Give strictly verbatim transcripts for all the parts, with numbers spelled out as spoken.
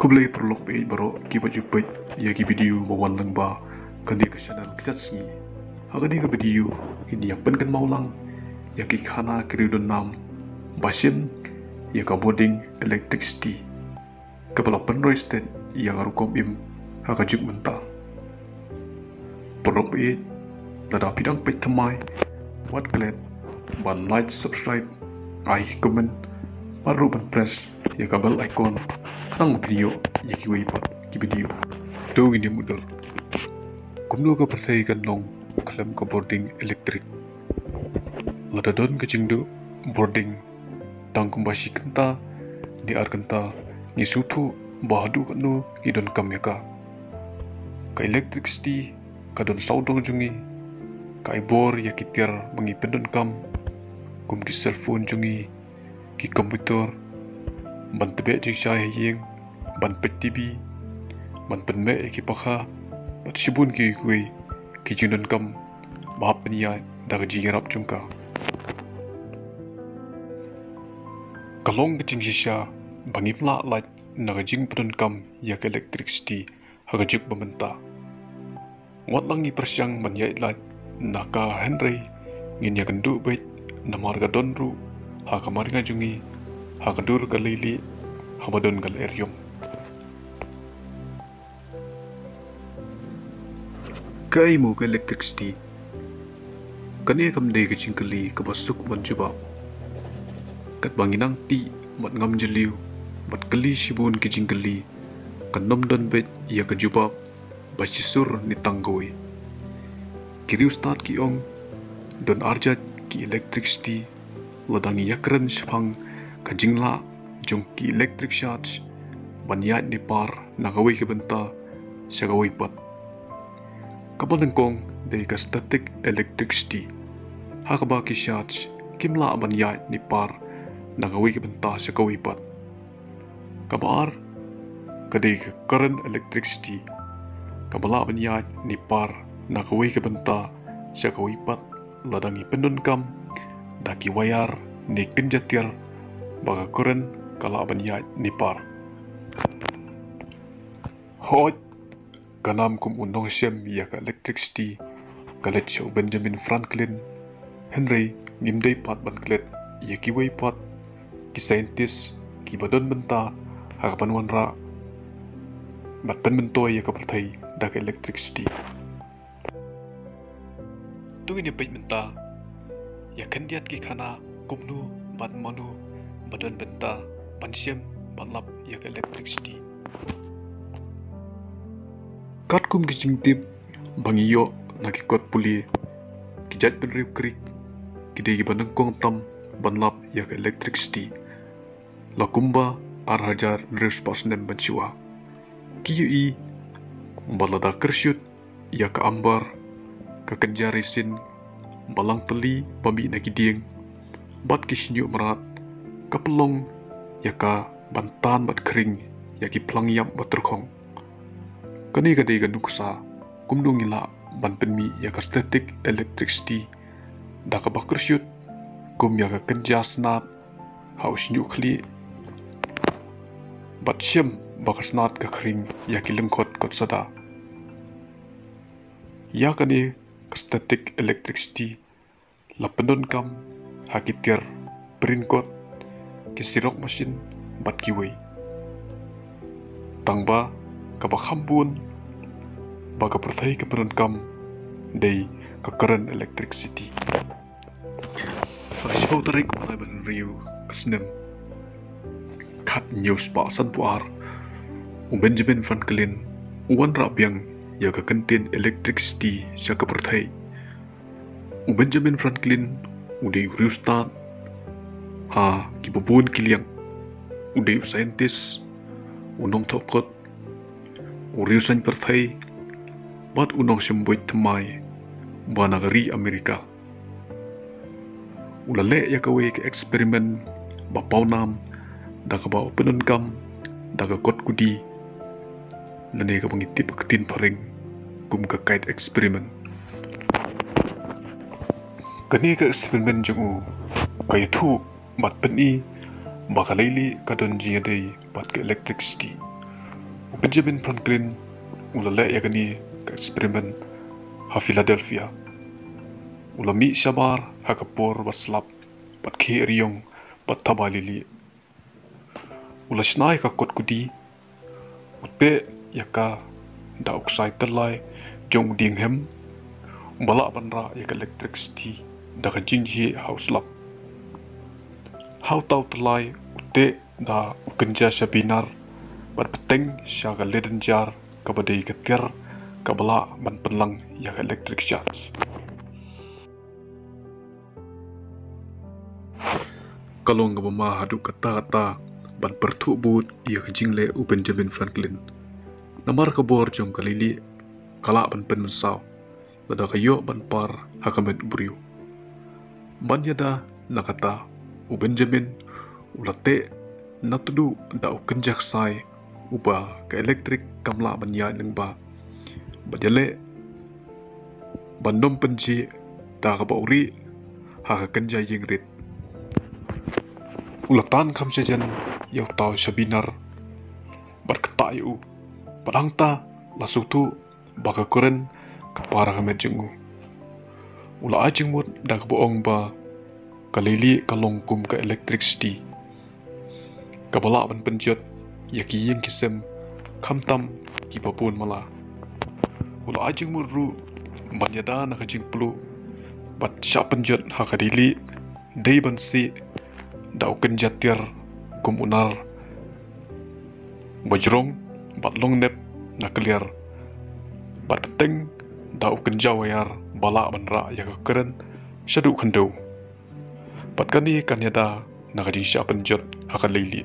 Khublei paralok baieit baroh kiba ju peit ïa ki video ba wan lyngba kane ka channel Kjat Sngi. Ha kane ka video ngin ïa pynkynmaw lang ïa ki khana ki riew donnam ba shim ïa ka bording electricity kaba la pynroi stet ïa ka rukom im ha ka juk mynta. Paralok baieit, lada phi dang peit thymmai, wat klet ban like, subscribe, ai comment, bad ruh ban press ïa ka bell icon khnang ban phin ïoh ïa kiwei pat ki video. To ngin ïa mutdur kumno ka pyrthei kan long khlem ka bording electric. Lada don ka jingduh bording tang kumba shi kynta ne ar kynta, ngi sngewthuh ba haduh katno ngi donkam ïa ka. Ka electricity ka don sawdong jong ngi, ka ai bor ïa ki tiar ba ngi pyndonkam, kum ki cellphone jong ngi, ki computer, ban tbeh jingshai ha ïing, ban peit TV, ban pynmeh ïa ki pakha, bad shibun kiwei kiwei ki jingdonkam ba hap pynïaid da ka jingïarap jong ka. Ka long ka jingshisha ba ngim lah lait na ka jingpyndonkam ïa ka electricity ha ka juk ba mynta. Wat la ngi pyrshang ban ïaid lait na ka, hynrei ngin ïakynduh beit namar ka don ruh ha ka marnga jong ngi ha ka dur ka leilieh haba don ka lyer ïong. Kaei mo ka electricity? Kane kam dei ka jingkylli kaba suk ban jubab. Katba ngi nang tih bad ngam jylliew bad kylli shibun ki jingkylli, kan ym don beit ïa ka jubab ba shisur ne tang kawei. Ki riewstad ki ong, don arjait ki electricity lada ngi ïakren shaphang ka jinglah jong ki electric charge ban ïaid ne par na kawei ka bynta sha kawei pat. Kaba nyngkong dei ka static electricity, ha kaba ki charge kim lah ban ïaid ne par na kawei ka bynta sha kawei pat. Kaba ar ka dei ka current electricity, kaba lah ban ïaid ne par na kawei ka bynta sha kawei pat lada ngi pyndonkam da ki wire ne kynja tiar ba ka current ka lah ban ïaid ne par. Hooid, ka nam kum u nongshem ïa ka electricity ka leit sha u Benjamin Franklin, hynrei ngim dei pat ban klet ïa kiwei pat ki scientist kiba don bynta ha ka ban wanrah bad pynmyntoi ïa ka pyrthei da ka electricity. To ngin ïa peit mynta ïa khyndiat ki khana kumno bad mano ba don bynta ban shem bad lap ïa ka electricity. Katkum ki jingtip ba ngi ïoh na ki kot pule, ki jaitbynriew Greek ki dei kiba nyngkong tam ban lap ïa ka electricity, la kumba ar hajar hynriew spah snem ban shuwa. Ki ïohi ba lada kyrshiut ïa ka amber, ka kynja resin, balang tylli ba mih na ki dieng bad ki shñiuh mrad, ka pynlong ïa ka ban tan bad khring ïa ki phlang ïap ba tyrkhong. Kane ka dei ka nuksa kumno ngi lah ban pynmih ïa ka static electricity da kaba kyrshiut kum ïa ka kynja snad ha u shñiuh khlieh, bad shem ba ka snad ka khring ïa ki lyngkhot kot sada. Ïa kane ka static electricity la pyndonkam ha ki tiar print kot, ki xerox machine bad kiwei. Tangba kaba kham bun ba ka pyrthei ka pyndonkam dei ka current electricity. Ha ka shiphew tarik u Naiwieng Hynriew ka snem khathynñiew spah sanphew ar, u Benjamin Franklin u wanrah biang ïa ka kyntien electricity sha ka pyrthei. U Benjamin Franklin u dei u riewstad ha kiba bun ki liang. U dei u scientist, u nongthoh kot, u riewsaiñ pyrthei bad u nongsymboit thymmai ba na ka ri Amerika. U la leh ïa kawei ka experiment ba pawnam da kaba u pyndonkam da ka kot kudi, lane kaba ngi tip ha ka ktien phareng kum ka kite experiment. Kane ka experiment jong u ka ïathuh bad pyni ba ka leilieh ka don jingïadei bad ka electricity. Benjamin Franklin u la leh ïa kane ka experiment ha Philadelphia. U la mih shabar ha ka por ba slap bad khie riong bad thaba lili. U la shna ïa ka kot kudi, u teh ïa ka da u ksai tyllai jong u dieng hem, u ba lah ban rah ïa ka electricity da ka jingjhieh ha u slap. Ha uta u tyllai u teh da u kynja sha binar bad bteng sha ka Leyden jar kaba dei ka tiar kaba lah ban pynlang ïa ka electric charge. Ka long kaba ma haduh katta katta ban pyrthuh bud ïa ka jingleh u Benjamin Franklin. Namar ka bor jong ka lili ka lah ban pynmynsaw lada ka ïoh ban par ha ka met u briew. Ban ïada na kata, u Benjamin u la teh na tduh da u kynja ksai uba ka electric kam lah ban ïaid lyngba. Bad ïaleh ban ym pynjhieh da kaba u rieh ha ka kynja ïing rit. U la tan kham shajan ïa uta u sha binar bad ktah ïa u. Bad hangta la sngewthuh ba ka current ka par ha ka met jong u. U la ai jingmut da kaba ong ba ka lili ka long kum ka electricity kaba lah ban pynjot ïa ki ïing ki sem khamtam kiba bun mala. U la ai jingmut ruh ban ïada na ka jingpluh bad shah pynjot ha ka lili dei ban sih da u kynja tiar kum u nar ba jrong bad long nep na kliar bad bteng da u kynja wire ba lah ban rah ïa ka current shaduh khyndew. Bad kane kan ïada na ka jingshah pynjot ha ka lili.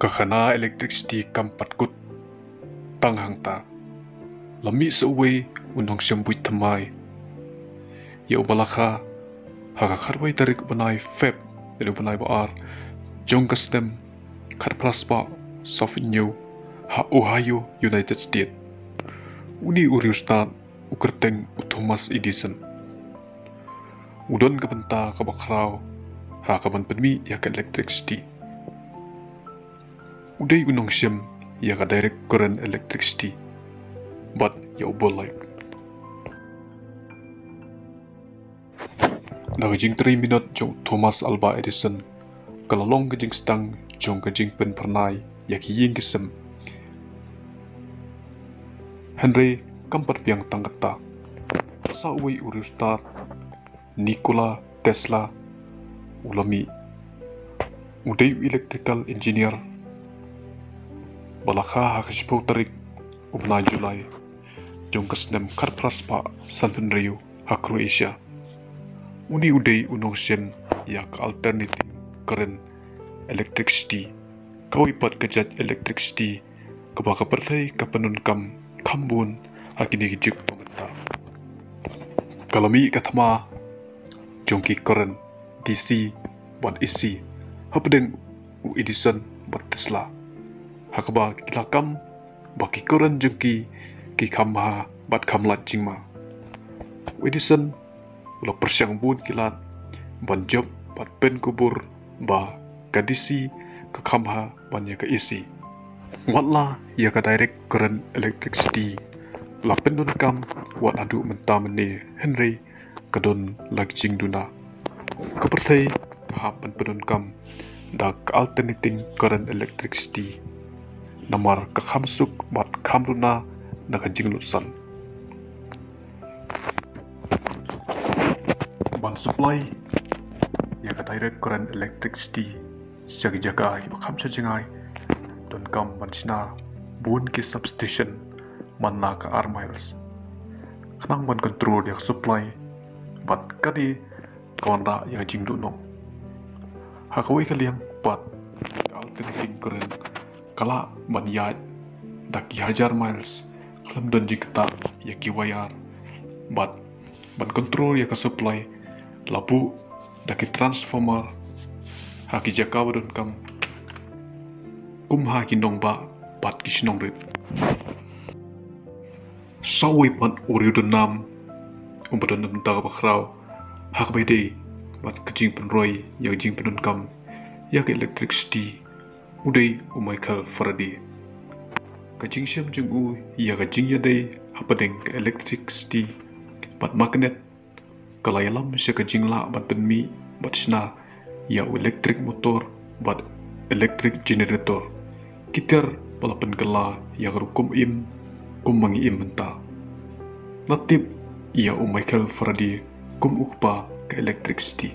Ka khana electricity kam pat kut tang hangta. La mih sa uwei u nongshim buit thymmai ïa uba la kha ha ka khatwei tarik u bnai Feb, lane u bnai ba ar jong ka snem khatphra spah sawphew hynñiew ha Ohio, United States. Une u riewstad u kyrteng u Thomas Edison. U don ka bynta kaba khraw ha kaban pynmih ïa ka electricity. U dei u nongshim ïa ka direct current electricity bad ïa u bulb light. Na ka jingtrei minot jong u Thomas Alva Edison ka la long ka jingsdang jong ka jingpynphyrnai ïa ki ïing ki sem. Hynrei kam pat biang tang kata. Sa uwei u riewstad, Nikola Tesla, u la mih. U dei u electrical engineer ba la kha ha ka shiphew tarik u bnai July jong ka snem khatphra spah sanphew hynriew ha Croatia. Une u dei u nongshim ïa ka alternating current electricity, kawei pat ka jait electricity kaba ka pyrthei ka pyndonkam kham bun ha kine ki juk ba mynta. Ka la mih ka thma jong ki current D C bad A C hapdeng u Edison bad Tesla, ha kaba ki la kam ba ki current jong ki ki kham bha bad kham lait jingma. U Edison u la pyrshang bun ki lad ban jop bad pynkhlaiñ ba ka D C ka kham bha ban ïa ka A C. Wat la ïa ka direct current electricity la pyndonkam wat haduh mynta mynne, hynrei ka don la ki jingduna. Ka pyrthei ka hap ban pyndonkam da ka alternating current electricity. Namar ka kham suk bad kham duna na ka jinglut san. Ban supply ïa ka direct current electricity sha ki jaka kiba kham sha jngai, donkam ban shna bun ki substation man la ka ar miles khnang ban control ïa ka supply bad ka dei ka wanrah ïa ka jingduh noh. Ha kawei ka liang pat, ka alternating current ka lah ban ïaid da ki hajar miles khlem don jingktah ïa ki wire bad ban control ïa ka supply la buh da ki transformer ha ki jaka ba donkam, kum ha ki nongbah bad ki shnong rit. Sa uwei pat u riew donnam uba don na ka bynta kaba khraw ha kaba ïadei bad ka jingpynroi ïa ka jingpyndonkam ïa ka electricity, U dei u Michael Faraday. Ka jingshem jong u ïa ka jingïadei hapdeng ka electricity bad magnet ka la ïalam sha ka jinglah ban pynmih bad shna ïa u electric motor bad electric generator. Ki tiar ba la pynkylla ïa ka rukom im kum ma ngi im mynta. La tip ïa u Michael Faraday kum u kpa ka electricity.